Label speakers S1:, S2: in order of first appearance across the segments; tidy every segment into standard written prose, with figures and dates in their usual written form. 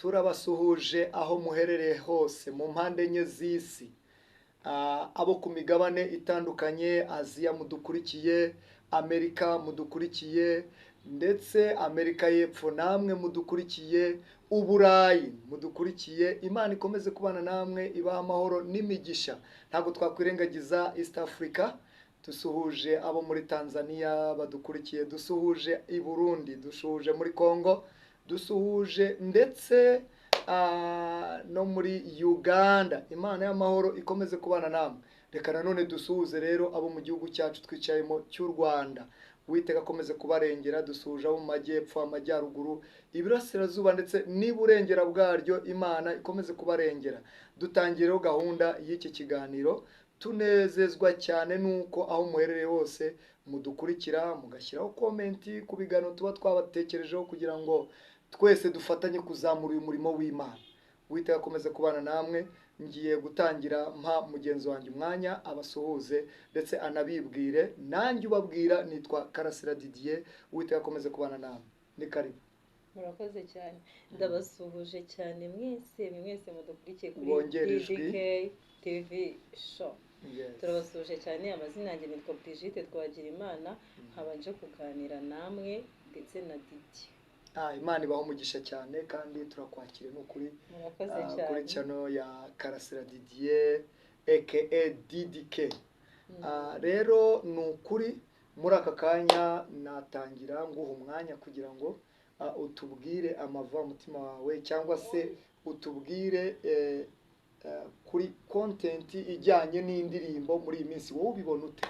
S1: Turabasuhuje aho muherereye hose mu mpande enye z'isi. Abo ku migabane itandukanye, Aziya mudukurikiye, Amerika mudukurikiye, ndetse Amerika y'Epfo namwe mudukurikiye, Uburayi mudukurikiye, Imana ikomeze kubana namwe, ibaha amahoro n'imigisha. Ntabwo twakwirengagiza East Africa. Dusuhuje abo muri Tanzania badukurikiye, dusuhuje i Burundi, dusuhuje muri Congo, dusuhuje ndetse no muri Uganda. Imana y'amahoro ikomeze kubana namwe. Reka nanone dusuhuze rero abo mu gihugu cyacu twicayemo cy'u Rwanda. Uwiteka akomeze kubarengera. Dusuhuje abo mu majyepfo, amajyaruguru, iburasirazuba ndetse n'iburengera bwaryo. Imana ikomeze kubarengera. Dutangireho gahunda y'iki kiganiro, tunezezwa cyane nuko aho muherereye hose mudukurikira, mugashyiraho comment ku biganiro tuba twabatekerejeho kugira ngo twese dufatanye kuzamura uyu murimo w'Imana. Uwiteka akomeze kubana namwe. Ngiye gutangira mpa mugenzi wanjye umwanya abasuhuze ndetse anabibwire. Nanjye ubabwira nitwa Karasira Didier. Uwiteka akomeze kubana namwe. Ni karibu.
S2: Murakoze cyane, ndabasuhuje cyane mwese mwese mudukurikiye kuri
S1: Bongere ijwi.
S2: DDK TV Show.
S1: Yes.
S2: Turabasuhuje cyane. Amazina yanjye nitwa Brigitte Twagirimana, nkaba nje kuganira namwe ndetse na Didi.
S1: Imana ibaho umugisha cyane kandi turakwakira, ni ukuri.
S2: Murakoze
S1: Kuri
S2: cyane.
S1: channel ya Karasira Didier aka DDK. Rero ni ukuri, muri aka kanya natangira nguha umwanya kugira ngo utubwire amava mutima wawe, cyangwa se utubwire kuri content ijyanye n'indirimbo muri iyi minsi. Wowe ubibona ute?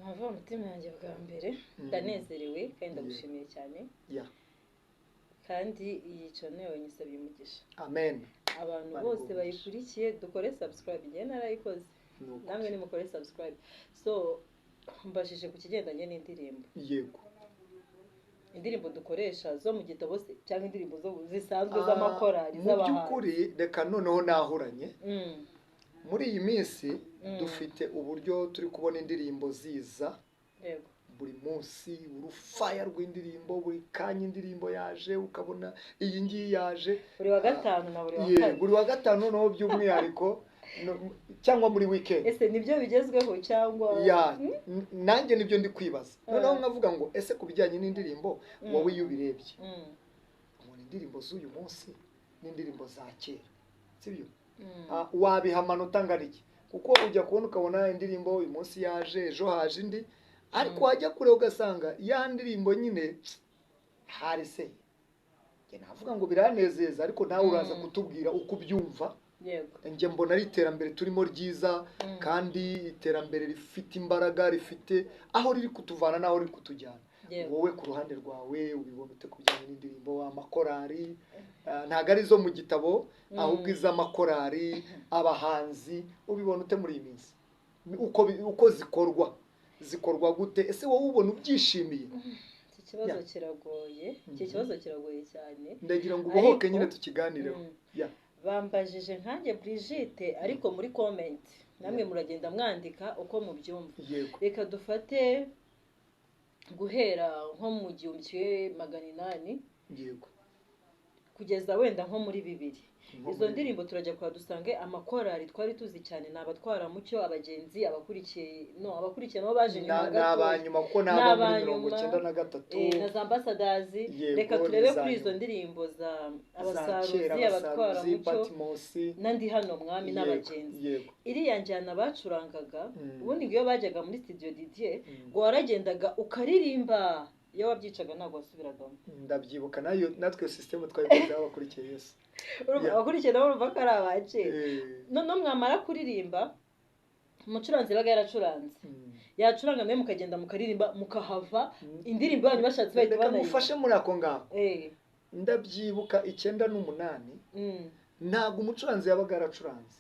S2: Amava mutima yanjye, bwa mbere ndanezerewe kandi ndagushimiye cyane. Kandi iyi channel yawe nyisabye umugisha.
S1: Amen.
S2: Abantu
S1: Imana
S2: bose
S1: iguhe umugisha.
S2: bayikurikiye, dukore subscribe. Njyewe narayikoze.
S1: Ni ukuri.
S2: Namwe nimukore subscribe. So, mbajije ku kigendanye n'indirimbo.
S1: Yego.
S2: Indirimbo dukoresha zo mu gitabo se, cyangwa indirimbo zo zisanzwe z'amakorali
S1: Mu
S2: z'abahanzi?
S1: by'ukuri, reka noneho nahuranye. Muri iyi minsi dufite uburyo turi kubona indirimbo ziza buri munsi, urufaya rw'indirimbo, buri kanya indirimbo yaje, ukabona iyi ngiyi yaje.
S2: Buri wa gatanu na buri wa kane.
S1: Buri wa gatanu noneho by'umwihariko, cyangwa muri weekend.
S2: Ese nibyo bigezweho cyangwa?
S1: Ya, nanjye nibyo ndi kwibaza. Noneho nkavuga ngo ese ku bijyanye n'indirimbo, wowe iyo ubirebye, ubona indirimbo z'uyu munsi n'indirimbo za kera, sibyo? Wabiha amanota angana iki? Kuko ujya kubona ukabona indirimbo uyu munsi yaje, ejo haje indi, ariko wajya kure ugasanga ya ndirimbo nyine hari se. Njye navuga ngo biranezeza, ariko nawe uraza kutubwira uko ubyumva. Njye mbona ari iterambere turimo ryiza, kandi iterambere rifite imbaraga, rifite aho riri kutuvana n'aho riri kutujyana. Wowe ku ruhande rwawe ubibona ute ku bijyanye n'indirimbo, amakorari, ntabwo ari izo mu gitabo, ahubwo iz'amakorari, abahanzi, ubibona ute muri iyi minsi? Uko zikorwa, zikorwa gute? Ese wowe ubona ubyishimiye?
S2: Iki kibazo kiragoye, iki kibazo kiragoye cyane.
S1: Ndagira ngo ubohoke
S2: Ariko
S1: nyine tukiganireho.
S2: Bambajije nkanjye Brigitte, ariko muri comment namwe muragenda mwandika uko mubyumva. Reka dufate guhera nko mu 1800 kugeza wenda nko muri 2000.
S1: Nko
S2: Izo
S1: muri
S2: ndirimbo turajya kwa dusange amakorali twari tuzi cyane ni Abatwaramucyo, Abagenzi, Abakurikiye, no Abakurikiye nabo baje nyuma
S1: Ni
S2: gatoya.
S1: abanyuma, kuko ni
S2: Ni
S1: abo muri mirongo
S2: abanyuma.
S1: cyenda na gatatu.
S2: Na za Ambassadors.
S1: Yego,
S2: Reka
S1: ni
S2: turebe
S1: iza
S2: kuri izo
S1: nyuma.
S2: ndirimbo za
S1: Za
S2: Abasaruzi,
S1: kera, Abasaruzi,
S2: Abatwaramucyo,
S1: Patimosi
S2: n'Andi Hano Mwami n'Abagenzi. Iriya njyana bacurangaga, ubundi ngo iyo bajyaga muri studio, Didier, ngo waragendaga ukaririmba, iyo wabyicaga ntabwo wasubiragamo.
S1: Ndabyibuka, nayo natwe iyo sisitemu twayikozeho, Abakurikiye Yesu.
S2: Urumva, Abakurikiye nabo urumva ko ari abakera. Noneho mwamara kuririmba, umucuranzi yabaga yaracuranze, yacuranga, mwe mukagenda mukaririmba mukahava, indirimbo yanyu bashatse bahita
S1: Reka
S2: banayumva.
S1: ngufashe muri ako ngako. Ndabyibuka 98, ntabwo umucuranzi yabaga yaracuranze,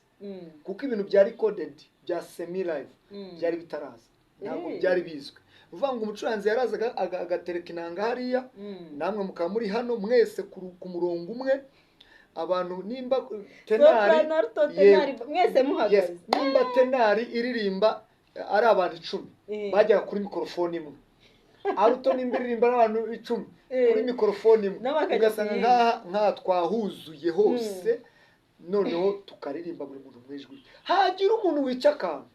S1: kuko ibintu bya recorded, bya semi live byari bitaraza, ntabwo byari bizwi. Uvuga ngo umucuranzi yarazaga agatereka inanga hariya, namwe mukaba muri hano mwese ku murongo umwe, abantu nimba tenari
S2: Soprano, alto, tenari, mwese muhagaze.
S1: Nimba tenari iririmba ari abantu 10, bajyaga kuri mikorofone imwe. Alto nimba iririmba n'abantu 10 kuri mikorofone imwe, ugasanga nkaha twahuzuye hose, noneho tukaririmba buri muntu mu ijwi, hagira umuntu wica akantu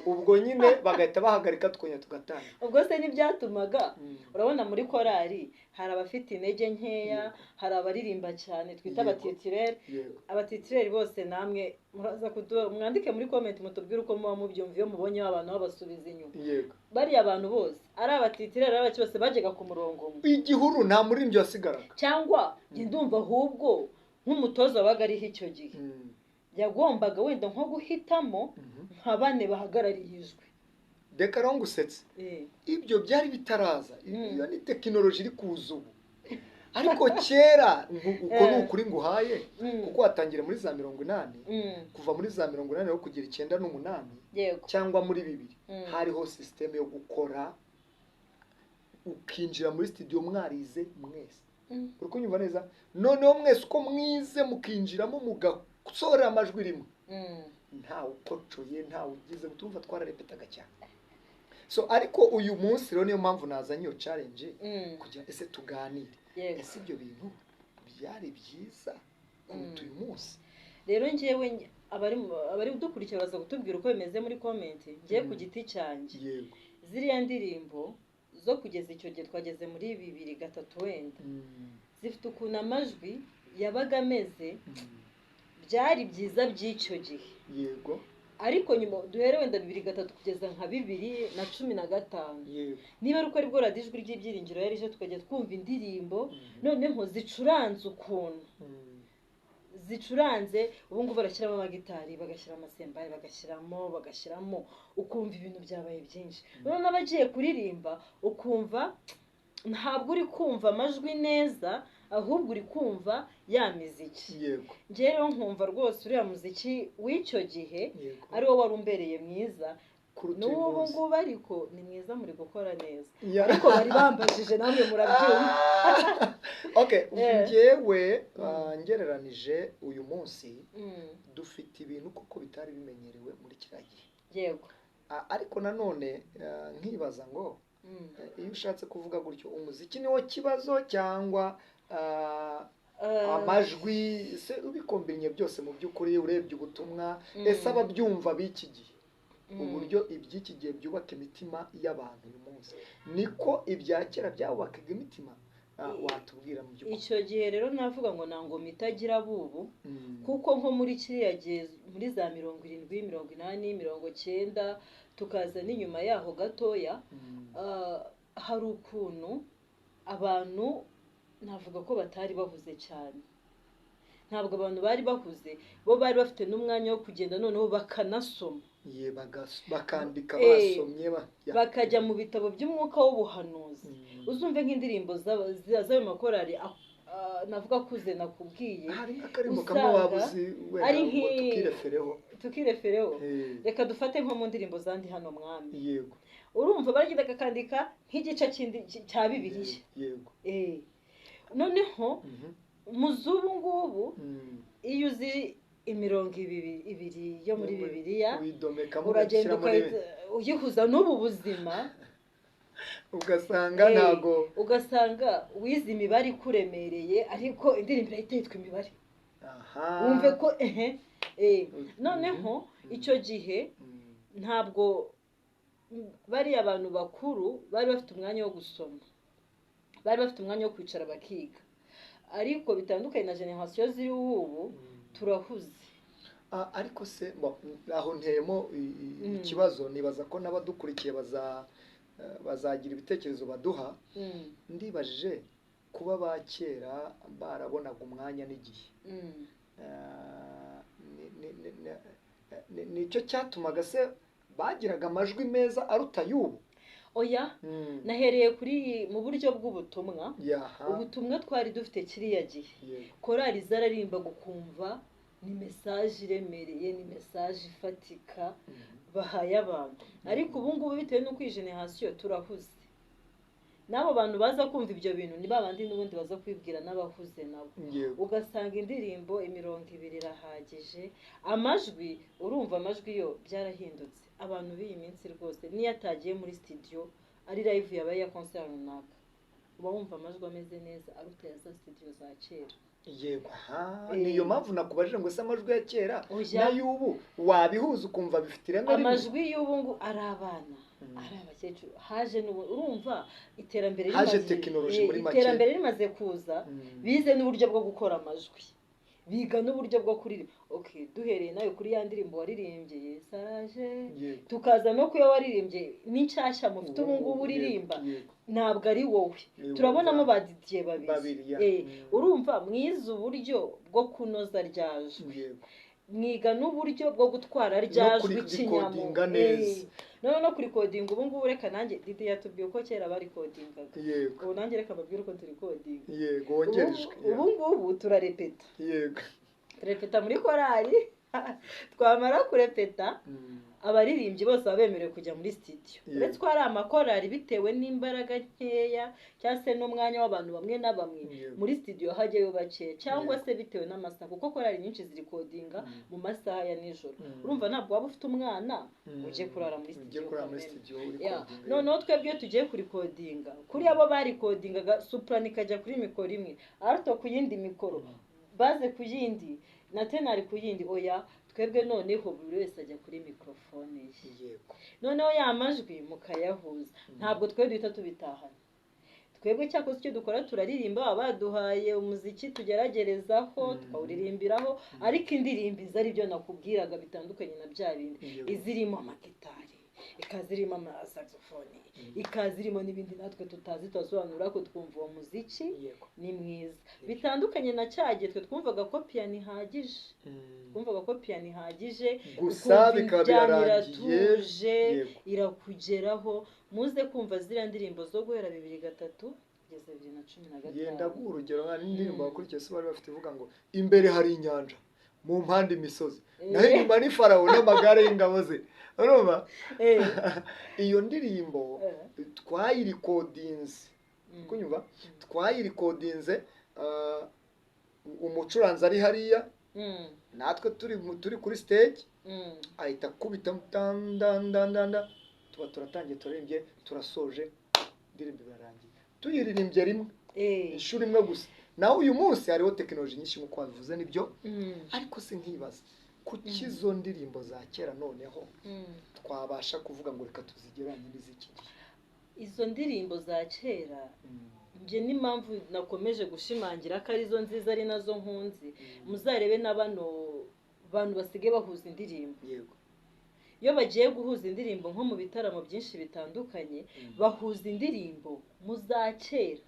S1: ubwo nyine bagahita bahagarika tukongera tugatangira.
S2: Ubwo se ntibyatumaga urabona muri korali hari abafite intege nkeya, hari abaririmba cyane twita abatitireri. Abatitireri bose namwe muraza mwandike muri comment mutubwire uko muba mubyumva iyo mubonye abantu babasubiza inyuma. Bariya abantu bose ari abatitireri ari abaki bose bajyaga ku murongo umwe,
S1: igihuru nta muririmbyi wasigaraga.
S2: Cyangwa ndumva ahubwo nk'umutoza wabaga ariho icyo gihe yagombaga wenda nko guhitamo nka bane bahagarariye ijwi.
S1: Reka rero ngusetse, ibyo byari bitaraza, iyo ni tekinoloji iri kuza ubu, ariko kera uko ni ukuri nguhaye, kuko watangira muri za 80, kuva muri za 80 kugera 98 cyangwa muri 2000, hariho sisiteme yo gukora, ukinjira muri studio mwarize mwese, uri kunyumva neza, noneho mwese uko mwize mukinjiramo mugasohora amajwi rimwe, ntawe ukocoye ntawe ugize, utumva twararepetaga cyane. So ariko uyu munsi rero niyo mpamvu nazanye iyo challenge kugira ese tuganire, ese ibyo bintu byari byiza kuruta uyu munsi.
S2: Rero njyewe abari dukurikira baza kutubwira uko bimeze muri comment, ngiye ku giti cyanjye ziriya ndirimbo zo kugeza icyo gihe twageze muri 2003 wenda, zifite ukuntu amajwi yabaga ameze, byari byiza by'icyo gihe.
S1: Yego.
S2: Ariko nyuma duhere wenda 2003 kugeza nka 2015, niba ari uko aribwo radiyo Ijwi ry'Ibyiringiro yari ije, tukajya twumva indirimbo noneho zicuranze ukuntu zicuranze, ubu ngubu barashyiramo amagitari, bagashyira amasembari, bagashyiramo, ukumva ibintu byabaye byinshi. Noneho n'abagiye kuririmba ukumva ntabwo uri kumva amajwi neza, ahubwo uri kumva ya miziki. Njye rero nkumva rwose uriya muziki w'icyo gihe ari wo wari umbereye mwiza n'ubu ngubu, ariko ni mwiza muri gukora neza, ariko bari bambajije namwe murabyumva.
S1: Okay, njyewe ngereranije uyu munsi dufite ibintu kuko bitari bimenyerewe muri kiriya gihe.
S2: Yego.
S1: Ariko nanone nkibaza ngo iyo ushatse kuvuga gutyo umuziki niwo kibazo cyangwa amajwi, se ubikombinye byose mu by'ukuri urebye ubutumwa, ese ababyumva b'iki gihe uburyo iby'iki gihe byubaka imitima y'abantu uyu munsi niko ibya kera byubakaga imitima, watubwira mu by'ukuri?
S2: Icyo gihe rero navuga ngo nta ngoma itagira bubu, kuko nko muri kiriya gihe muri za 70, 80, 90 tukaza n'inyuma yaho gatoya, hari ukuntu abantu navuga ko batari bahuze cyane. Ntabwo abantu bari bahuze, bo bari bafite n'umwanya wo kugenda noneho bakanasoma,
S1: bakandika basomye,
S2: bakajya mu bitabo by'umwuka w'ubuhanuzi. Uzumve nk'indirimbo z'ayo makorari navuga kuze nakubwiye,
S1: usanga
S2: ari tukirefereho. Reka dufate nko mu ndirimbo zandi hano mwami.
S1: Yego.
S2: Urumva baragenda bakandika nk'igice cya Bibiliya.
S1: Yego.
S2: Noneho mu z'ubu ngubu iyo uzi imirongo ibiri yo muri Bibiliya uragenda uyihuza n'ubu buzima,
S1: ugasanga ntago,
S2: ugasanga wize imibare ikuremereye, ariko indirimbo irahita yitwa imibare. Wumve ko noneho icyo gihe ntabwo bariya abantu bakuru bari bafite umwanya wo gusoma, bari bafite umwanya wo kwicara bakiga, ariko bitandukanye na generasiyo ziri ubu turahuze.
S1: Ariko se aho ntemo ikibazo, nibaza ko n'abadukurikiye bazagira ibitekerezo baduha. Ndibajije kuba ba kera barabonaga umwanya n'igihe, nicyo cyatumaga se bagiraga amajwi meza aruta y'ubu?
S2: Oya, nahereye kuri mu buryo bw'ubutumwa. Ubutumwa twari dufite kiriya gihe, korali zararimba gukumva ni message iremereye, ni message ifatika bahaye abantu. Ariko ubu ngubu bitewe n'uko iyi generasiyo turahuze, n'abo bantu baza kumva ibyo bintu ni babandi n'ubundi baza kwibwira n'abahuze nabo, ugasanga indirimbo imirongo ibiri irahagije, amajwi urumva amajwi yo byarahindutse. Abantu b'iyi minsi rwose niyo atagiye muri studio Ari live yabaye ya concert runaka, uba wumva amajwi ameze neza aruta ya za studio za kera.
S1: Yego, aha niyo mpamvu nakubajije ngo se amajwi ya kera n'ay'ubu wabihuza ukumva bifite ireme rimwe?
S2: Amajwi y'ubu ngo ari abana, ari abakecuru, haje n'ubu urumva iterambere
S1: haje tekinoloji muri make,
S2: iterambere rimaze kuza, bize n'uburyo bwo gukora amajwi, biga n'uburyo bwo kuririmba. Okay, duhereye nayo kuri ya ndirimbo waririmbye Yesu araje, tukaza no kuyo waririmbye n'inshyashya mufite ubu ngubu uririmba, ntabwo ari wowe, turabonamo ba Didier babiri. Urumva mwize uburyo bwo kunoza rya jwi, mwiga n'uburyo bwo gutwara rya jwi kinyamwuga, none no kurikodinga ubu ngubu. Reka nanjye Didier yatubwiye uko kera barikodingaga, ubu nanjye reka mbabwire uko turikodinga.
S1: Yego, wongerejwe.
S2: Ubu ngubu turarepeta,
S1: yego,
S2: turepeta muri korali, twamara kurepeta abaririmbyi bose baba bemerewe kujya muri studio, uretse ko hari amakorali bitewe n'imbaraga nkeya cyangwa se n'umwanya w'abantu bamwe na bamwe, muri studio hajyayo bake, cyangwa se bitewe n'amasaha, kuko korali nyinshi zirikodinga mu masaha ya nijoro. Urumva ntabwo waba ufite umwana ujye kurara muri studio. Noneho twebwe iyo tugiye kurikodinga, kuri abo barikodingaga soprano ikajya kuri mikoro imwe, alto ku yindi mikoro, baze ku yindi, na tenari ku yindi, oya twebwe noneho buri wese ajya kuri mikorofone ye.
S1: Yego,
S2: noneho ya majwi mukayahuza, ntabwo twe duhita tubitahana. Twebwe cyakoze icyo dukora, turaririmba, baduhaye umuziki tugeragerezaho, tukawuririmbiraho, ariko indirimbo izo ari byo nakubwiraga bitandukanye na bya bindi, izirimo amagitari, ikaza irimo amasaxophone, ikaza irimo n'ibindi natwe tutazi turasobanura ko twumva uwo muziki ni mwiza, bitandukanye na cya gihe twe twumvaga ko piyano ihagije, twumvaga ko piyano ihagije
S1: gusa bikaba birarangiye,
S2: irakugeraho. Muze kumva ziriya ndirimbo zo guhera 2003 kugeza 2015.
S1: Yenda guha urugero nka n'indirimbo bakurikiye se bari bafite ivuga ngo imbere hari inyanja, mu mpande imisozi, naho inyuma ni Farawo n'amagare y'ingabo ze. Urumva iyo ndirimbo twayirikodinze, kunyumva twayirikodinze, umucuranzi ari hariya, natwe turi kuri stage, ahita akubita ndandandanda, tuba turatangiye, turarimbye, turasoje, indirimbo irarangiye, tuyiririmbye rimwe, inshuro imwe gusa. Naho uyu munsi hariho tekinoloji nyinshi nk'uko wabivuze nibyo, ariko se nkibaza kuki izo ndirimbo za kera noneho twabasha kuvuga ngo reka tuzigereranye n'iz'iki gihe?
S2: Izo ndirimbo za kera njye n'impamvu nakomeje gushimangira ko arizo nziza ari nazo nkunzi, muzarebe na bano bantu basigaye bahuza indirimbo.
S1: Yego,
S2: iyo bagiye guhuza indirimbo nko mu bitaramo byinshi bitandukanye, bahuza indirimbo mu za kera.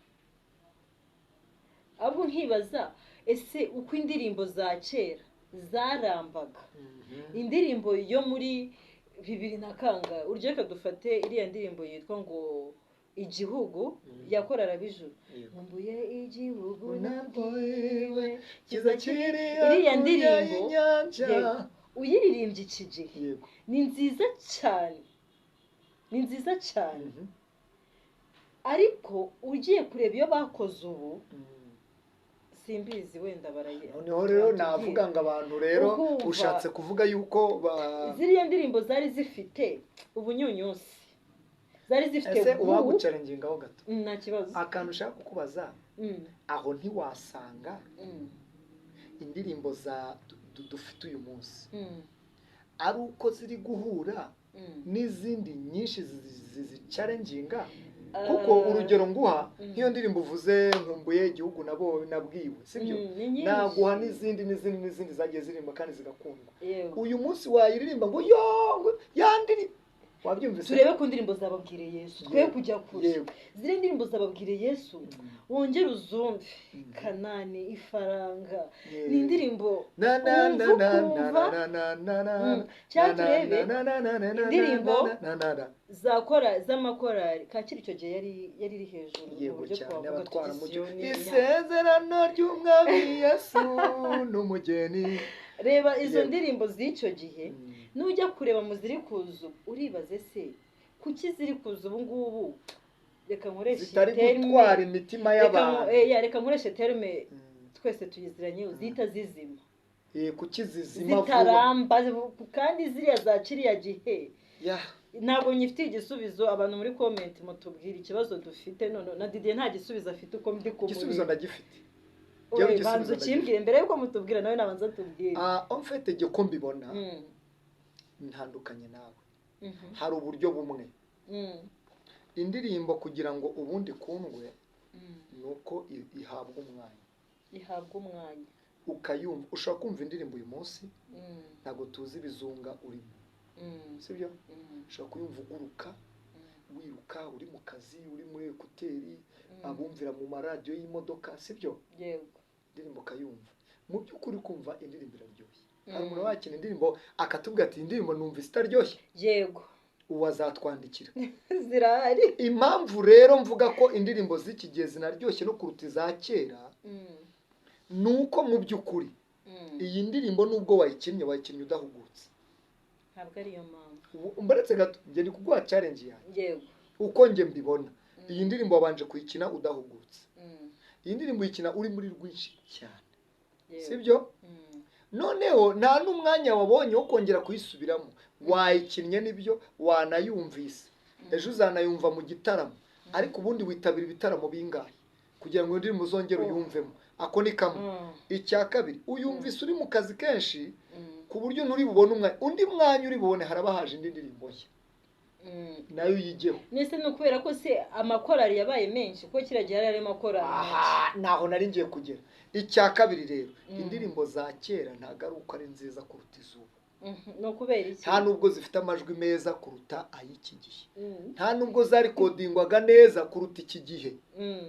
S2: Ahubwo nkibaza ese uko indirimbo za kera zarambaga, indirimbo yo muri 2000 na kangahe, uryo reka dufate iriya ndirimbo yitwa ngo Igihugu ya Korali Ab'Ijuru, nkumbuye igihugu nabwiwe
S1: kiza kiri
S2: iriya ndirimbo uyiririmbye iki gihe ni nziza cyane, ni nziza cyane, ariko ugiye kureba iyo bakoze ubu simbizi wenda baraye.
S1: Noneho rero navuga ngo abantu rero ushatse kuvuga yuko
S2: ziriya ndirimbo zari zifite ubunyunyusi, zari zifite.
S1: Ese uwagucarengingaho gato,
S2: nta kibazo,
S1: akantu ushaka kukubaza, aho ntiwasanga indirimbo za dufite uyu munsi ari uko ziri guhura n'izindi nyinshi zicarenginga? Kuko urugero nguha nk'iyo ndirimbo uvuze nkumbuye igihugu nabo nabwiwe, sibyo? Naguha n'izindi n'izindi n'izindi zagiye ziririmba kandi zigakundwa. Uyu munsi wayiririmba ngo yo yandiri, wabyumvise?
S2: Turebe ku ndirimbo zababwire Yesu, twe kujya kure. Ziriya ndirimbo zababwire Yesu wongere uzumve Kanani, Ifaranga, ni indirimbo wumva ukumva. Cyangwa turebe indirimbo zakora z'amakorali Kacyiru icyo gihe yari iri hejuru mu buryo twavuga tuti
S1: isezerano ry'umwami Yesu n'umugeni.
S2: Reba izo ndirimbo z'icyo gihe, nujya kureba mu ziri kuza uribaze se kuki ziri kuza ubu ngubu? Reka nkoreshe
S1: zitari gutwara imitima y'abantu,
S2: reka nkoreshe terme twese tuyiziranye, zita zizima,
S1: kuki zizima
S2: zitaramba, kandi ziriya za kiriya gihe. Ntabwo nyifitiye igisubizo. Abantu muri comment mutubwire ikibazo dufite. None na Didier nta gisubizo afite, uko ndi
S1: Igisubizo
S2: kumureba.
S1: ndagifite. Njyewe
S2: Oye,
S1: igisubizo
S2: banza ukimbwire mbere yuko mutubwira, nawe nabanza tubwire.
S1: Ah, en fait, jye ko mbibona, ntandukanye nawe. Hari uburyo bumwe indirimbo kugira ngo ubundi ikundwe ni uko ihabwa umwanya.
S2: Ihabwa umwanya.
S1: Ukayumva. Ushobora kumva indirimbo uyu munsi, ntabwo tuzi ibizunga urimo, sibyo? Ushobora kuyumva uguruka, wiruka, uri mu kazi, uri muri écouteurs, abumvira mu maradiyo y'imodoka, sibyo?
S2: Yego.
S1: Indirimbo ukayumva, mu by'ukuri kumva indirimbo iraryoshye. Hari umuntu wakina indirimbo akatubwira ati: "Indirimbo numva itaryoshye."
S2: Yego.
S1: Uwo azatwandikira.
S2: Zirahari.
S1: Impamvu rero mvuga ko indirimbo z'iki gihe zinaryoshye no kuruta iza kera, ni uko mu by'ukuri iyi ndirimbo nubwo wayikinnye, wayikinnye udahugutse.
S2: Ntabwo ariyo mpamvu.
S1: Mbaretse gato, njye ndi kuguha challenge yanjye.
S2: Yego.
S1: Uko njye mbibona, iyi ndirimbo wabanje kuyikina udahugutse. Iyi ndirimbo uyikina uri muri rwinshi cyane.
S2: Yego.
S1: Sibyo? Noneho nta n'umwanya wabonye wo kongera kuyisubiramo. Wayikinnye nibyo, wanayumvise, ejo uzanayumva mu gitaramo, ariko ubundi witabira ibitaramo bingahe kugira ngo indirimbo uzongere
S2: Oh.
S1: uyumvemo? Ako ni kamwe. Icya kabiri, uyumvise uri mu kazi kenshi, ku buryo nturi bubone umwanya. Undi mwanya uri bubone, haraba haje indi ndirimbo nshya, nayo uyigeho.
S2: Nese ni ukubera ko se amakorali yabaye menshi? Kuko kiriya gihe hari harimo amakorali menshi.
S1: Aha naho nari ngiye kugera. Icya kabiri rero, indirimbo za kera ntabwo ari uko ari nziza kuruta izubu.
S2: Ni ukubera iki?
S1: Nta nubwo zifite amajwi meza kuruta ay'iki gihe, nta nubwo zarikodingwaga neza kuruta iki gihe,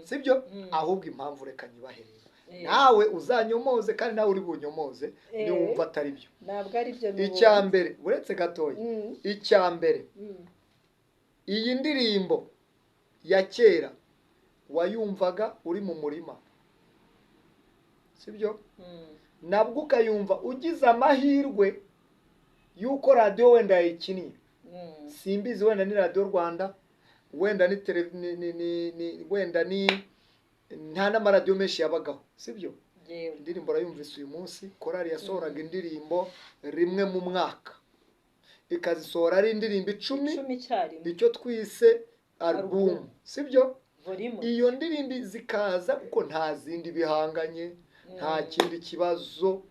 S1: sibyo? Ahubwo impamvu reka nyibaherere, nawe uzanyomoze, kandi nawe uri bunyomoze niwumva atari byo.
S2: Ntabwo ari byo.
S1: Icya mbere, uretse gatoya, icya mbere, iyi ndirimbo ya kera wayumvaga uri mu murima, sibyo? Nabwo ukayumva ugize amahirwe y'uko radiyo wenda yayikinnye. Simbizi, wenda ni Radiyo Rwanda, wenda ni tele, ni wenda ni nta n'amaradiyo menshi yabagaho, sibyo?
S2: Yego.
S1: Indirimbo urayumvise uyu munsi. Korali yasohoraga indirimbo rimwe mu mwaka, ikazisohora ari indirimbo 10.
S2: 10 icyarimwe.
S1: Icyo twise alubumu.
S2: Album.
S1: Sibyo?
S2: Volume.
S1: Iyo ndirimbo zikaza kuko nta zindi bihanganye, nta kindi kibazo.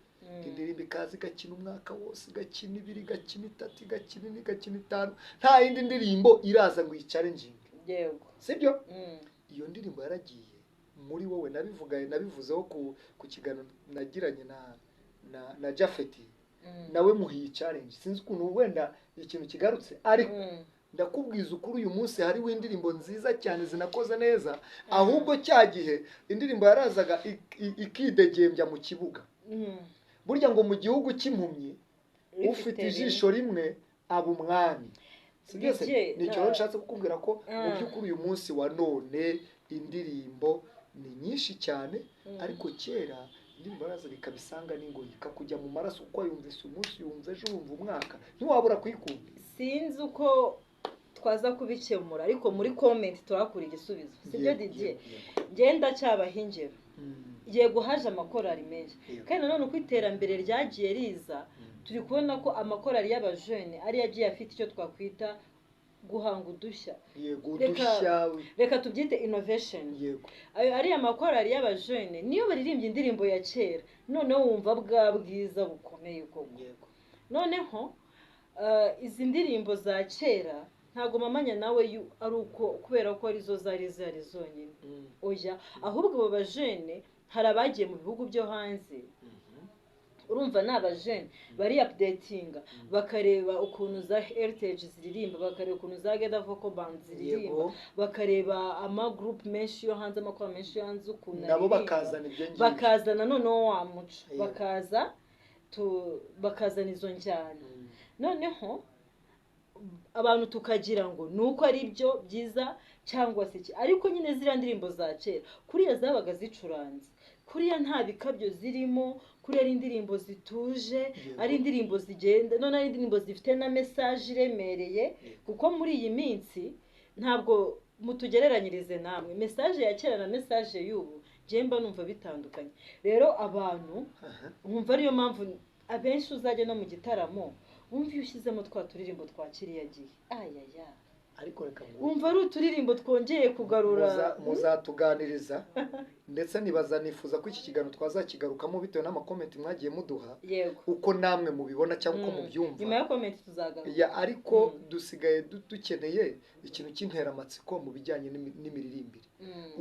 S1: Indirimbo ikaza igakina umwaka wose, igakina 2, igakina 3, igakina 4, igakina 5, nta yindi ndirimbo iraza ngo uyichallenginge.
S2: Yego.
S1: Sibyo? Iyo ndirimbo yaragiye muri wowe. Nabivuga, nabivuzeho ku kiganiro nagiranye na Jafeti. Nawe muhiye challenge, sinzi ukuntu wenda ikintu kigarutse, ariko ndakubwiza ukuri, uyu munsi hariho indirimbo nziza cyane zinakoze neza. Ahubwo cya gihe indirimbo yarazaga ikidegembya mu kibuga. Burya ngo mu gihugu cy'impumyi ufite ijisho rimwe aba umwami, si byose?
S2: Didier,
S1: Ni icyo rero nshatse kukubwira, ko mu by'ukuri uyu munsi wa none indirimbo ni nyinshi cyane, ariko kera indirimbo yarazaga ikabisanga n'ingoyi, ikakujya mu maraso, kuko wayumvise umunsi, yumva ejo, wumva umwaka, ntiwabura kuyikunda.
S2: Sinzi uko twaza kubikemura, ariko muri comment turakura igisubizo, sibyo?
S1: Yego.
S2: Didier,
S1: Yego.
S2: ngenda cyabaha ingero. Yego, haje amakorali menshi, kandi nanone uko iterambere ryagiye riza, turi kubona ko amakorali y'abajene ariyo agiye afite icyo twakwita guhanga udushya.
S1: Yego, udushya.
S2: Reka tubyite innovation.
S1: Yego.
S2: Ayo ariya makorali y'abajene niyo baririmbye indirimbo ya kera, noneho wumva bwa bwiza bukomeye koko. Noneho izi ndirimbo za kera, ntabwo mamanya nawe ari uko kubera ko arizo zari zihari zonyine. Oya, ahubwo abo bajene hari abagiye mu bihugu byo hanze. Urumva ni abajene bari updatinga, bakareba ukuntu za Heritage ziririmba, bakareba ukuntu za Geda Vocal Band ziririmba, bakareba ama group menshi yo hanze, amakora menshi yo hanze ukuntu
S1: Nabo
S2: aririmba.
S1: bakazana ibyo ngibyo.
S2: Bakazana noneho wa muco, bakazana izo njyana. Noneho abantu tukagira ngo ni uko ari byo byiza cyangwa se iki, ariko nyine ziriya ndirimbo za kera kuriya zabaga zicuranze, kuriya nta bikabyo zirimo, kuriya ari indirimbo zituje, ari indirimbo zigenda, none ari indirimbo zifite na message iremereye. Kuko muri iyi minsi ntabwo mutugereranyirize namwe message ya kera na message y'ubu, njye mba numva bitandukanye. Rero abantu nkumva ariyo mpamvu abenshi uzajya no mu gitaramo. Wumva iyo ushyizemo twa turirimbo twa kiriya gihe, ayaya,
S1: Ariko reka ngo
S2: wumva ari uturirimbo twongeye kugarura.
S1: Muzatuganiriza, ndetse nibaza nifuza ko iki kiganiro twazakigarukamo bitewe n'amakomenti mwagiye muduha, uko namwe mubibona cyangwa uko mubyumva.
S2: Nyuma ya komenti tuzagaruka.
S1: Ya, ariko dusigaye dukeneye ikintu cy'interamatsiko mu bijyanye n'imiririmbire.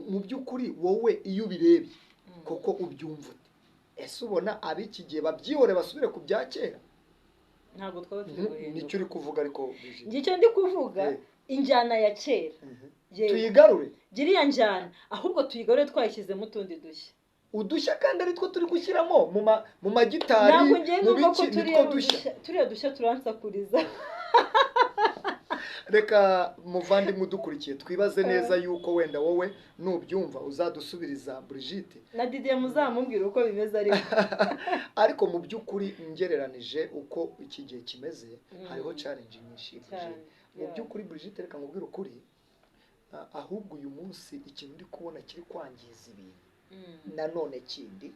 S1: Mu by'ukuri wowe iyo ubirebye koko ubyumva ute? Ese ubona ab'iki gihe babyihore basubire ku bya kera?
S2: Ntabwo twaba turi guhinduka.
S1: Nicyo uri kuvuga ariko Brigitte.
S2: Nicyo ndi kuvuga, injyana ya kera.
S1: Tuyigarure.
S2: Giriya njyana ahubwo tuyigarure twayishyizemo utundi dushya.
S1: Udushya kandi ari two turi gushyiramo mu magitari,
S2: Ntabwo ngiye
S1: mu
S2: numva ko
S1: biki, nitwo dushya.
S2: turiya dushya turansakuriza.
S1: Reka muvandimwe udukurikiye twibaze neza yuko wenda wowe nubyumva uzadusubiriza Brigitte.
S2: Na Didier muzamubwira uko bimeze ariko.
S1: Ariko mu by'ukuri ngereranije uko iki gihe kimeze, hariho challenge nyinshi. Mu by'ukuri Brigitte, reka nkubwire ukuri, ahubwo uyu munsi ikintu ndi kubona kiri kwangiza ibintu nanone kindi,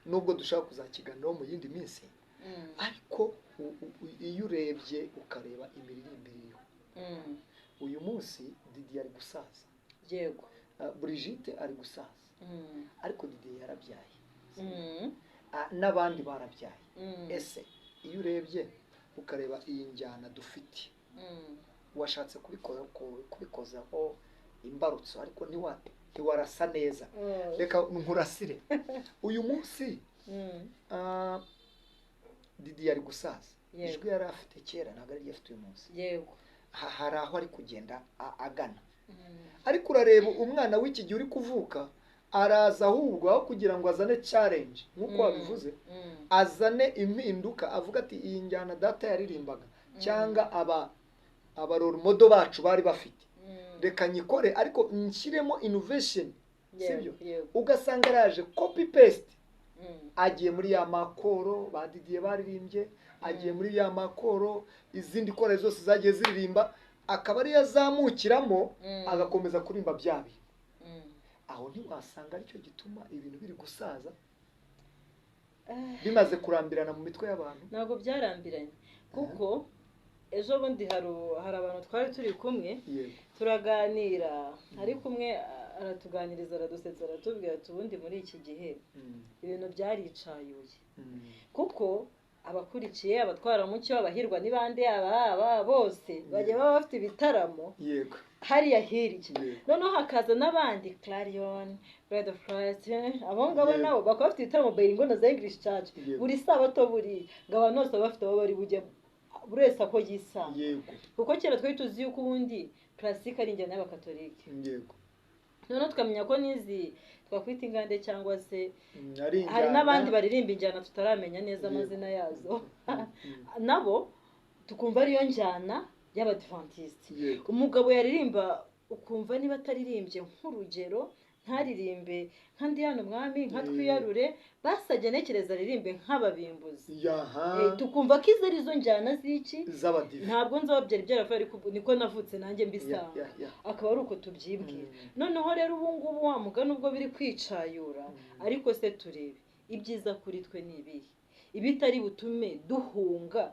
S1: nubwo dushaka kuzakiganiraho mu yindi minsi, ariko iyo urebye ukareba imiririmbire iriho uyu munsi, Didier ari gusaza.
S2: Yego.
S1: Brigitte ari gusaza, ariko Didier yarabyaye, n'abandi barabyaye. Ese iyo urebye ukareba iyi njyana dufite, washatse kubikozaho imbarutso ariko ntiwarasa neza. Reka nkurasire uyu munsi. Didier ari gusaza, ijwi yari afite kera ntabwo ari afite uyu munsi.
S2: Yego.
S1: Hari aho ari kugenda agana, ariko urareba umwana w'iki gihe uri kuvuka araza ahubwo aho kugira ngo azane challenge nk'uko wabivuze, azane impinduka, avuga ati iyi njyana data yaririmbaga cyangwa abaroromodo bacu bari bafite, reka nyikore ariko nshyiremo innovation, sibyo? Ugasanga araje copy paste, agiye muri ya makoro ba Didier baririmbye, agiye muri ya makoro izindi kore zose zagiye ziririmba, akaba ari yazamukiramo agakomeza kurimba bya bintu. Aho ntiwasanga aricyo gituma ibintu biri gusaza bimaze kurambirana mu mitwe y'abantu?
S2: Ntabwo byarambiranye, kuko ejo bundi hari abantu twari turi kumwe turaganira, ariko umwe aratuganiriza aradusetsa aratubwira ati ubundi muri iki gihe ibintu byaricayuye, kuko abakurikiye abatwaramucyo abahirwa ni bande aba bose bajya baba bafite ibitaramo hariya hirya, noneho hakaza n'abandi Clarion, Bride of Christ, abo ngabo nabo bakaba bafite ibitaramo Bayingona za English Church buri sabato, buri ngo abantu bose baba bafite aho bari bujye, buri wese ako yisanga. Kuko kera twari tuzi yuko ubundi classique ari injyana y'abakatolike. Noneho tukamenya ko n'izi twakwita ingande cyangwa se hari n'abandi baririmba injyana tutaramenya neza amazina yazo, nabo tukumva ariyo njyana y'abadivantiste. Umugabo yaririmba ukumva niba ataririmbye nk'urugero ntaririmbe nka ndi hano mwami nka twiyarure, basajya ntekereza aririmbe nk'ababimbuzi, tukumva ko izo arizo njyana z'iki ntabwo nzi aho byari byaravuye ariko niko navutse nanjye mbisanga, akaba ari uko tubyibwira. Noneho rero ubu ngubu wa mugani ubwo biri kwicayura, ariko se turebe ibyiza kuri twe ni ibihe, ibitari butume duhunga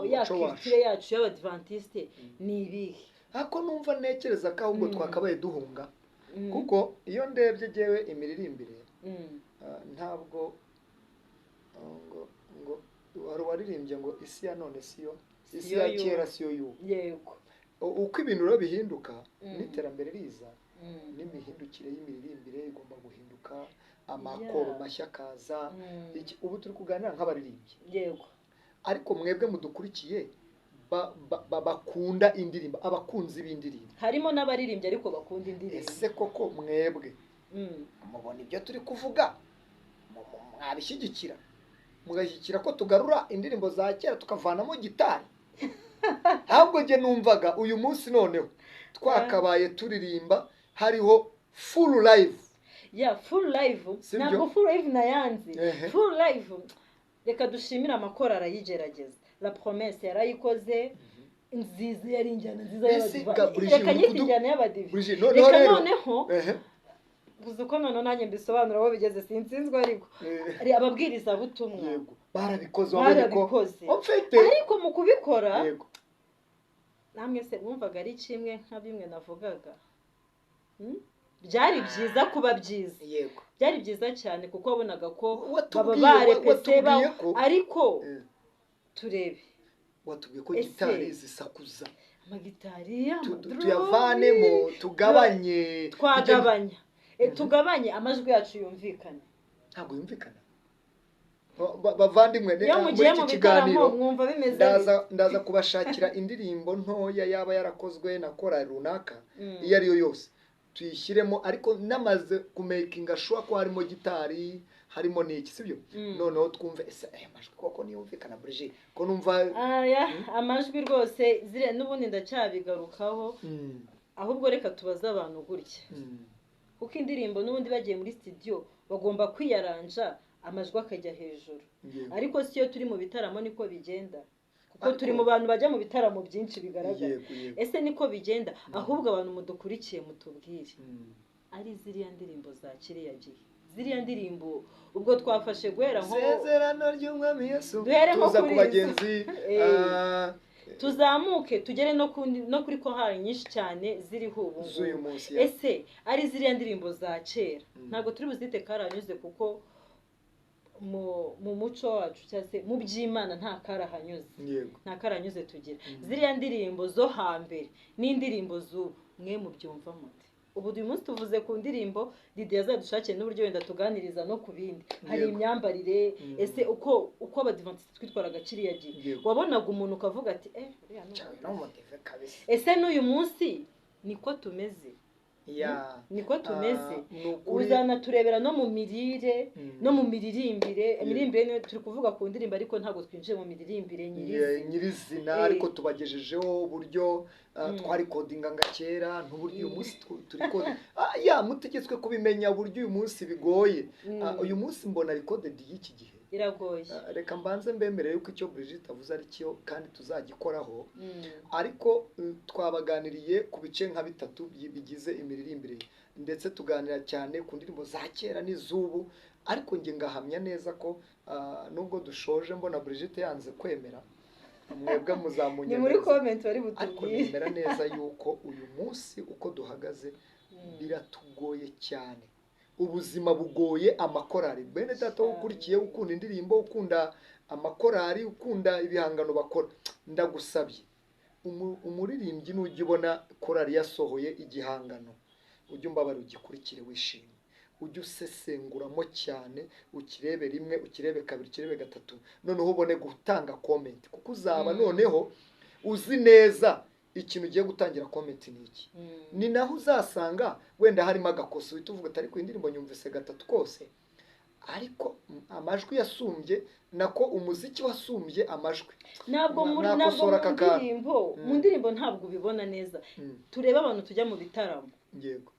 S2: ya culture yacu y'abadivantiste ni ibihe?
S1: Ako numva ntekereza ko ahubwo twakabaye duhunga, kuko iyo ndebye jewe imiririmbire ntabwo ngo wari waririmbye ngo isi ya none siyo isi ya kera siyo y'ubu.
S2: Yego.
S1: Uko ibintu rero bihinduka n'iterambere riza, n'imihindukire y'imiririmbire igomba guhinduka, amakoro mashya akaza. Ubu turi kuganira nk'abaririmbyi.
S2: Yego.
S1: Ariko mwebwe mudukurikiye bakunda indirimbo, abakunzi b'indirimbo,
S2: harimo n'abaririmbyi ariko bakunda indirimbo.
S1: Ese koko mwebwe mubona ibyo turi kuvuga mwabishyigikira, mugashyigikira ko tugarura indirimbo za kera tukavanamo gitari? Ahubwo njye numvaga uyu munsi noneho twakabaye turirimba hariho full live.
S2: Ya full live, ntabwo full live nayanze. Full live reka dushimire amakoro arayigerageza. La Promesse yarayikoze nziza, yari injyana nziza y'abadive. Reka nyite injyana y'abadive. Reka noneho Gusa uko noneho nanjye mbisobanura aho bigeze sinsinzwe, ariko ababwirizabutumwa
S1: yego barabikoze, wabonye ko
S2: barabikoze
S1: mfite,
S2: ariko mu kubikora
S1: yego
S2: namwe se mwumvaga ari kimwe nka bimwe navugaga. Byari byiza kuba byiza,
S1: yego
S2: byari byiza cyane kuko wabonaga ko baba
S1: watubwiye
S2: barepese
S1: watubwiye ko
S2: ariko turebe
S1: watubwiye ko
S2: Ese-
S1: gitari zisakuza,
S2: amagitari, amadrone,
S1: tuyavanemo, tugabanye,
S2: twagabanya, tugabanye amajwi yacu yumvikane.
S1: Ntabwo yumvikana. Bavandimwe,
S2: Iyo
S1: muri
S2: mugiye
S1: iki
S2: mu bitaramo
S1: kiganiro
S2: mwumva bimeze
S1: ndaza ndaza kubashakira indirimbo ntoya yaba yarakozwe na korali runaka, iyo ari yo yose tuyishyiremo, ariko namaze kumakinga sure ko harimo gitari, harimo n'iki, sibyo? Noneho twumve ese aya majwi koko niyumvikana, Brigitte, ko numva
S2: Aya amajwi rwose ziriya n'ubundi ndacyabigarukaho. Ahubwo reka tubaze abantu gutya, kuko indirimbo n'ubundi bagiye muri studio bagomba kwiyaranja amajwi akajya hejuru, ariko si iyo turi mu bitaramo niko bigenda, kuko turi mu bantu bajya mu bitaramo byinshi bigaragara.
S1: Yego yego
S2: Ese niko bigenda? Ahubwo abantu mudukurikiye mutubwire, ari ziriya ndirimbo za kiriya gihe, ziriya ndirimbo ubwo twafashe guhera nko
S1: Isezerano ry'Umwami Yesu,
S2: Duhere nko
S1: tuza ku
S2: kuri izo.
S1: bagenzi,
S2: tuzamuke tugere no kuri korali nyinshi cyane ziriho ubu ngubu.
S1: Z'uyu munsi.
S2: Ese ari ziriya ndirimbo za kera, ntabwo turi buzite karahanyuze, kuko mu muco wacu cyangwa se mu by'Imana nta karahanyuze, nta karahanyuze tugira. Ziriya ndirimbo zo hambere n'indirimbo z'ubu, mwe mubyumva mute? Ubu uyu munsi tuvuze ku ndirimbo, Didier azadushakiye n'uburyo wenda tuganiriza no ku bindi. Hari imyambarire, ese uko Abadivantisiti twitwaraga kiriya gihe, wabonaga umuntu ukavuga ati uriya ni
S1: Cyane,
S2: Umudive.
S1: no mudive kabisa.
S2: Ese n'uyu munsi niko tumeze?
S1: Ya.
S2: Niko tumeze.
S1: Ni ukuri.
S2: Uzanaturebera no mu mirire, no mu miririmbire. Imiririmbire niyo turi kuvuga ku ndirimbo, ariko ntabwo twinjiye mu miririmbire nyirizina.
S1: Nyirizina, ariko tubagejejeho uburyo twarikodinga kera n'uburyo uyu munsi turi kode. Ya, mutegetswe kubimenya uburyo uyu munsi bigoye. Uyu munsi mbona recorded y'iki gihe
S2: iragoye.
S1: Reka mbanze mbemere yuko icyo Brigitte avuze ari cyo kandi tuzagikoraho, ariko twabaganiriye ku bice nka bitatu bigize imiririmbire, ndetse tuganira cyane ku ndirimbo za kera n'iz'ubu, ariko njye ngahamya neza ko nubwo dushoje mbona Brigitte yanze kwemera, mwebwe
S2: Ni muri
S1: muzamunyemereza,
S2: comment bari
S1: ariko
S2: butubwire.
S1: nemera neza yuko uyu munsi uko duhagaze biratugoye cyane, ubuzima bugoye amakorali. Bene data ukurikiye, ukunda indirimbo, ukunda amakorali, ukunda ibihangano bakora, ndagusabye, umuririmbyi nujya ubona korali yasohoye igihangano, ujye umbabara ugikurikire wishimye, ujye usesenguramo cyane, ukirebe rimwe, ukirebe kabiri, ukirebe gatatu, noneho ubone gutanga comment, kuko uzaba noneho uzi neza ikintu ugiye gutangira comment ni iki. Ni naho uzasanga wenda harimo agakoso, uhita uvuga ati ariko iyi ndirimbo nyumvise gatatu kose, ariko amajwi yasumbye, nako umuziki wasumbye amajwi.
S2: Ntabwo muri ntabwo
S1: Nakosora
S2: mu
S1: aka kantu.
S2: ndirimbo, mu ndirimbo ntabwo ubibona neza. Turebe abantu tujya mu bitaramo. Yego,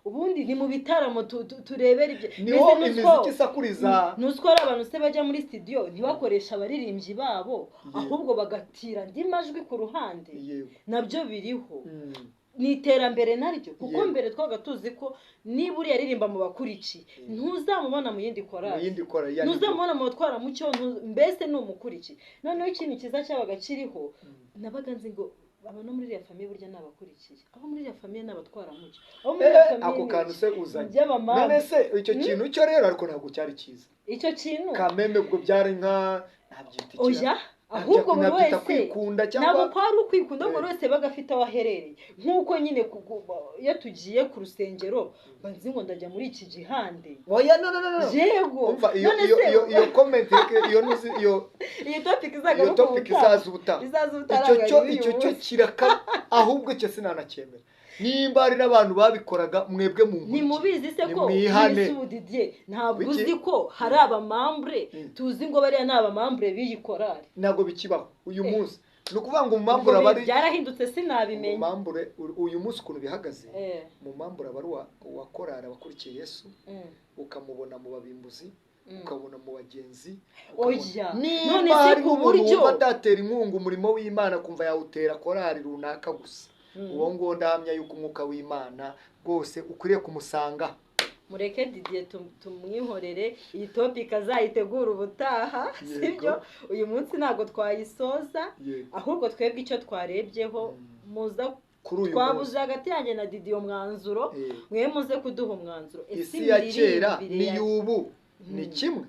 S2: ubundi ni mu bitaramo turebera ibyo.
S1: Niho
S2: Mbese
S1: imiziki isakuriza.
S2: Ntuzi ko hari abantu se bajya muri studio ntibakoreshe abaririmbyi babo, ahubwo bagatira andi majwi ku ruhande? Nabyo biriho. Ni iterambere naryo, kuko mbere twabaga tuzi ko niba uriya aririmba mu bakurikiye, ntuzamubona mu yindi
S1: Mu
S2: korali,
S1: yindi korali ya nibyo.
S2: ntuzamubona mu batwaramucyo, mbese ni umukurikiye. Noneho ikintu cyiza cyabaga kiriho, nabaga nzi ngo aba no muri iriya famille burya ni abakurikiye, abo muri iriya famille ni abatwaramucyo, abo muri iriya famille
S1: Ako
S2: ni
S1: kantu se uzanye
S2: by'abamama.
S1: None se icyo kintu cyo rero ariko ntabwo cyari cyiza?
S2: Icyo kintu
S1: Kameme ubwo byari nka nabyita iki?
S2: Oya, ahubwo buri
S1: Nabyita
S2: wese
S1: kwikunda
S2: ntabwo
S1: cyangwa
S2: kwari ukwikunda, buri wese yabaga afite aho aherereye, nk'uko nyine iyo tugiye ku rusengero mba nzi ngo ndajya muri iki gihande.
S1: Oya, no, no, no, no.
S2: Yego.
S1: Umva, iyo
S2: None
S1: iyo
S2: se
S1: iyo iyo comment, iyo nuzi iyo
S2: iyi topic
S1: iyo
S2: izagaruka
S1: topic
S2: ubutaha.
S1: izaza ubutaha.
S2: Izaza ubutaha.
S1: Icyo cyo
S2: Ntabwo ari
S1: icyo
S2: uyu
S1: cyo
S2: munsi.
S1: kiraka, ahubwo icyo sinanacyemera. Nimba hari n'abantu babikoraga, mwebwe mu
S2: Ntimubizi se ko
S1: Nimwihane.
S2: none se ubu Didier, ntabwo
S1: Wiki?
S2: uzi ko hari abamambure tuzi ngo bariya ni abamambure b'iyi korali?
S1: Ntabwo bikibaho uyu munsi. Ni ukuvuga ngo
S2: Ubwo
S1: umumambure aba ari
S2: byarahindutse, sinabimenya.
S1: Umumambure uyu munsi ukuntu bihagaze, umumambure aba ari uwa korali abakurikiye Yesu, ukamubona mu babimbuzi, ukabona mu bagenzi,
S2: Oya.
S1: Nimba
S2: None se
S1: hari
S2: ku
S1: umuntu
S2: buryo
S1: wumva atatera inkunga umurimo w'Imana, kumva yawutera korali runaka gusa, uwo nguwo ndahamya yuko umwuka w'Imana rwose ukwiriye kumusanga.
S2: Mureke Didier tumwihorere, iyi topic azayitegura ubutaha, sibyo? Uyu munsi ntabwo twayisoza, ahubwo twebwe icyo twarebyeho muza twabuze hagati yanjye na Didier umwanzuro, mwe muze kuduha umwanzuro.
S1: Isi ya kera n'iy'ubu ni kimwe?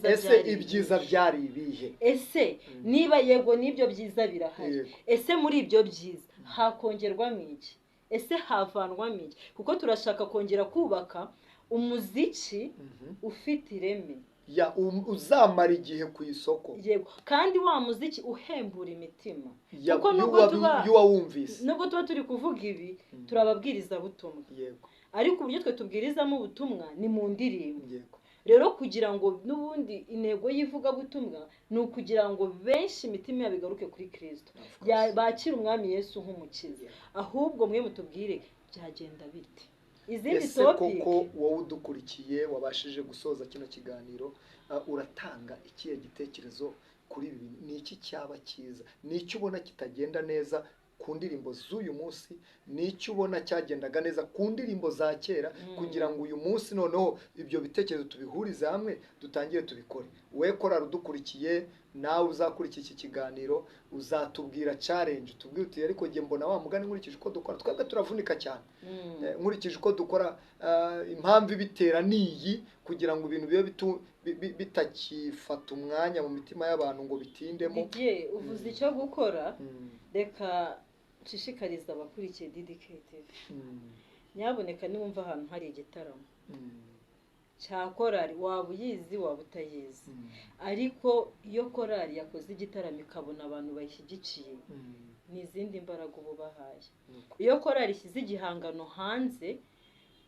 S1: Ese ibyiza byari ibihe?
S2: Ese niba yego n'ibyo byiza birahari, ese muri ibyo byiza hakongerwamo iki? Ese havanwamo iki? Kuko turashaka kongera kubaka umuziki ufite ireme,
S1: uzamara igihe ku isoko.
S2: Yego, kandi wa muziki uhembura imitima.
S1: Kuko nubwo
S2: tuba turi kuvuga ibi, turababwiriza butumwa.
S1: Yego,
S2: ariko uburyo twe tubwirizamo ubutumwa ni mu ndirimbo. Yego, rero kugira ngo n'ubundi intego y'ivugabutumwa ni ukugira ngo benshi imitima yabo igaruke kuri Kristo, bakire umwami Yesu nk'umukiza. Ahubwo mwe mutubwire byagenda bite? Izindi topic
S1: koko wowe udukurikiye wabashije gusoza kino kiganiro, uratanga ikihe gitekerezo kuri ibi bintu? Ni iki cyaba cyiza? Ni iki ubona kitagenda neza ku ndirimbo z'uyu munsi? Ni icyo ubona cyagendaga neza ku ndirimbo za kera, kugira ngo uyu munsi noneho ibyo bitekerezo tubihurize hamwe dutangire tubikore. We korari udukurikiye, nawe uzakurikira iki kiganiro, uzatubwira challenge, tubwire uti ariko njye mbona wa mugani nkurikije uko dukora, twebwe turavunika cyane, nkurikije uko dukora, impamvu ibitera niyi, kugira ngo ibintu bibe bitakifata umwanya mu mitima y'abantu ngo bitindemo.
S2: Didier, uvuze icyo gukora, reka nshishikariza abakurikiye DDK TV, nyaboneka niwumva ahantu hari igitaramo cya korari, waba uyizi waba utayizi, ariko iyo korari yakoze igitaramo ikabona abantu bayishyigikiye, ni izindi mbaraga uba ubahaye. Iyo korari ishyize igihangano hanze,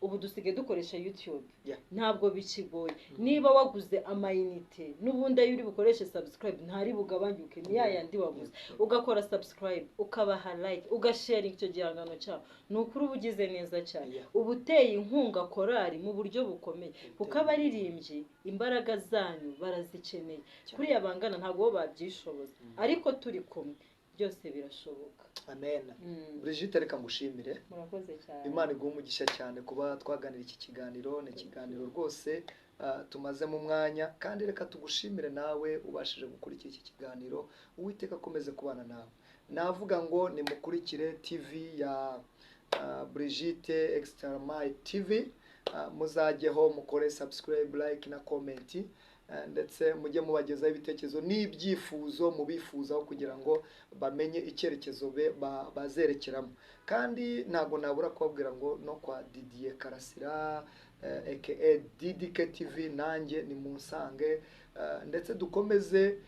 S2: ubu dusigaye dukoresha YouTube, ntabwo bikigoye. Niba waguze amayinite n'ubundi ayo uri bukoreshe subscribe ntari bugabanyuke, ni yayandi waguze, ugakora subscribe, ukabaha like, ugasharinga icyo gihangano cyawe, ni ukuri uba ugize neza cyane, uba uteye inkunga korari mu buryo bukomeye, kuko abaririmbyi imbaraga zanyu barazikeneye. Kuriya bangana ntabwo bo babyishoboza, ariko turi kumwe byose birashoboka.
S1: Amen. Brigitte, reka ngushimire.
S2: Murakoze cyane.
S1: Imana iguhe umugisha cyane kuba twaganira iki kiganiro. Ni ikiganiro rwose tumazemo umwanya, kandi reka tugushimire nawe ubashije gukurikira iki kiganiro. Uwiteka akomeze kubana nawe. Navuga ngo nimukurikire TV ya Brigitte Extra Mile TV, muzajyeho mukore subscribe, like na comment, ndetse mujye mubagezaho ibitekerezo n'ibyifuzo mubifuzaho kugira ngo bamenye icyerekezo bazerekeramo. Kandi ntabwo nabura kubabwira ngo no kwa Didier Karasira aka DDK TV, nanjye ni munsange, ndetse dukomeze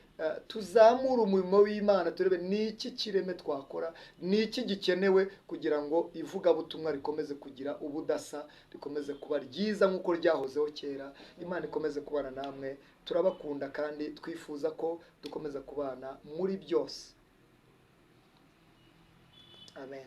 S1: tuzamure umurimo w'Imana, turebe ni iki kireme twakora, ni iki gikenewe kugira ngo ivugabutumwa rikomeze kugira ubudasa, rikomeze kuba ryiza nk'uko ryahozeho kera. Imana ikomeze kubana namwe, turabakunda kandi twifuza ko dukomeza kubana muri byose. Amen.